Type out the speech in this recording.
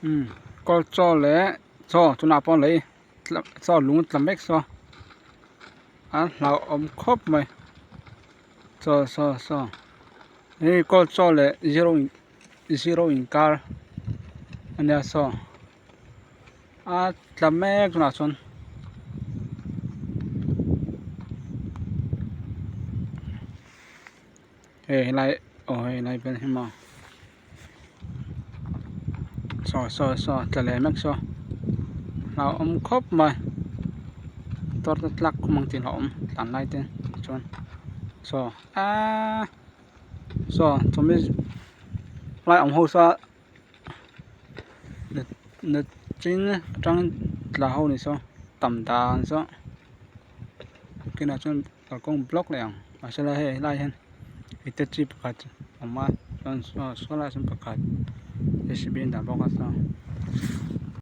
Umm kawl chaw leh chaw tunah pawh lei chaw lung tla mek saw a hlauhawm khawp mai chaw saw saw hei kawl chaw leh zero in zero inkar ania saw a tla mek tunah chuan. Hei helai aw hei helai vel hi maw saw saw saw tla leh mek saw hlauhawm khawp mai motor te tlak khum ang tih hlauhawm tlan lai te chuan saw aaa saw chumi lai awm ho saw nachin atangin tla ho ni saw tam dan saw kinah chuan kalkawng block leh ang mahse lai hei helai hian itachi pakhat a awm a chuan saw lai sawn pakhat J C B an dah bawk a saw.